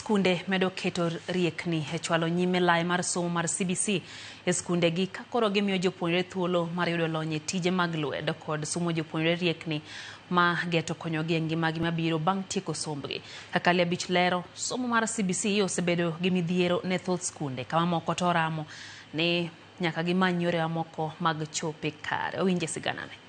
Skunde medo keto riekni e chwalo nyime lai mar somo mar CBC e skundegi ka koro gimiyo jopuonjre thuolo mar yudo lony e tije mag lwedo kod somo jopuonjre riekni ma geto konyogi e ngimagi mabiro bang' tieko sombgi. Kaka Ali Abich lero, somo mar CBC osebedo gi midhiero ne thoth skunde kama moko to oramo ni nyaka gimany yore mamoko mag chope kare. Owinje siganane.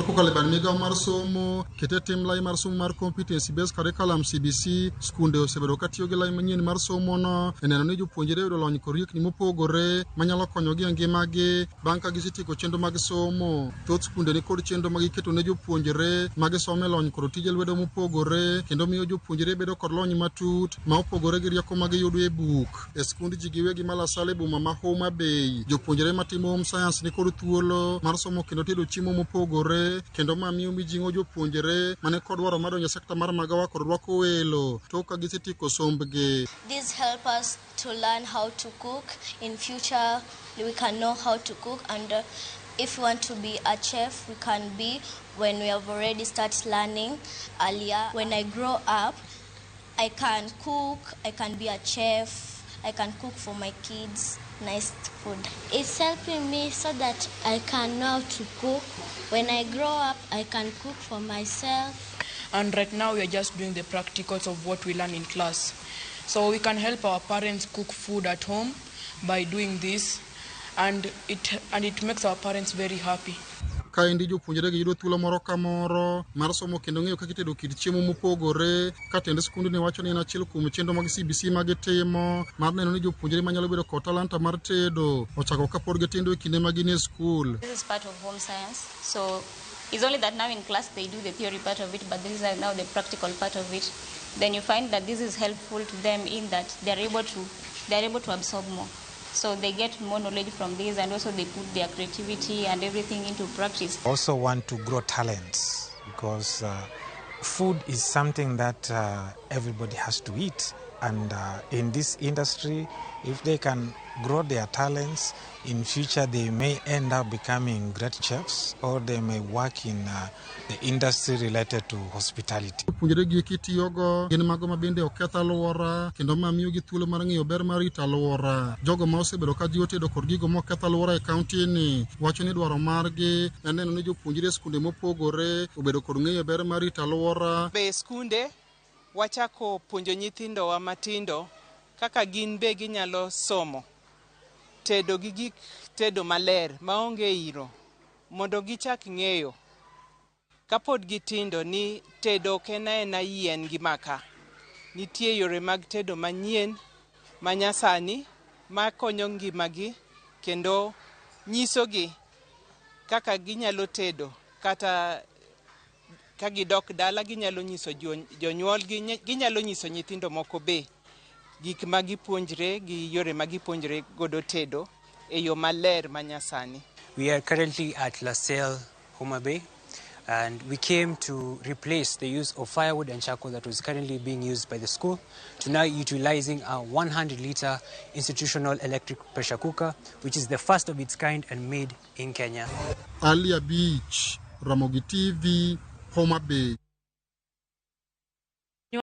Kokalo e bad migawo mar somo, kete tim lai mar somo mar Competency Based Curriculum CBC, skunde osebedo ka tiyo gi lai manyien mar somo no e neno ni jopuonjre oyudo lony kod riekni mopogore manyalo konyogi e ngimagi bang' ka gisetieko chenro mag somo. Thoth skunde ni kod chenro ma giketo ne jopuonjre ma gisomo e lony kod tije lwedo mopogore kendo miyo jopuonjre bedo kod lony matut ma opogore gi rieko ma giyudo e buk. E skund ji giwegi ma Lasal e boma ma Homa Bay, jopuonjre matimo home science ni kod thuolo mar somo kendo tedo chiemo mopogore kendo ma miyo mijing'o jopuonjre mane kod dwaro mar donjo e sekta mar magawa kod rwako welo tok ka gisetieko sombgi. This help us to learn how to cook. In future, we can know how to cook, and if we want to be a chef, we can be when we have already started learning earlier. When I grow up, I can cook, I can be a chef, I can cook for my kids nice food. It's helping me so that I can know how to cook. When I grow up, I can cook for myself. And right now we are just doing the practicals of what we learn in class. So we can help our parents cook food at home by doing this, and it makes our parents very happy. Kaendi jopuonjre gi yudo thuolo moro ka moro mar somo kendo ng'eyo kaka itedo kit chiemo mopogore ka tend skundni wacho ni en achiel kuom chenro mag CBC ma gitimo mar neno ni jopuonjre manyalo bedo kod talanta mar tedo ochako kapod gitindo e kinde ma gin e skul. This is part of home science. So it's only that now in class they do the theory part of it, but this is now the practical part of it. Then you find that this is helpful to them in that they're able to absorb more. So they get more knowledge from this, and also they put their creativity and everything into practice. Also want to grow talents because food is something that everybody has to eat, and in this industry, if they can grow their talents in future, they may end up becoming great chefs or they may work in the industry related to hospitality. Jopuonjre gi eki tiyogo gin mago ma bende ok keth alwora kendo ma miyogi thuolo mar ng'eyo ber mar rito alwora. Jogo ma osebedo ka jiwo tedo kod gigo mok keth alwora e kaunti ni wacho ni dwaro margi en neno ni jopuonjre e skunde mopogore obedo kod ng'eyo ber mar rito alwora. Be skunde wachako puonjo nyithindowa matindo kaka gin be ginyalo somo tedo gi gik tedo maler maonge iro mondo gichak ng'eyo kapod gitindo ni tedo ok en aena yien gi maka. Nitie yore mag tedo manyien manyasani makonyo ngimagi kendo nyisogi kaka ginyalo tedo kata ka gidok dala ginyalo nyiso jonyuolgi, ginyalo nyiso nyithindo moko be gik ma gipuonjre gi yore ma gipuonjre godo tedo e yo maler manyasani. We are currently at LaSalle, Homa Bay, and we came to replace the use of firewood and charcoal that was currently being used by the school to now utilizing a 100-liter institutional electric pressure cooker, which is the first of its kind and made in Kenya. Alia Beach, Ramogi TV, Homa Bay.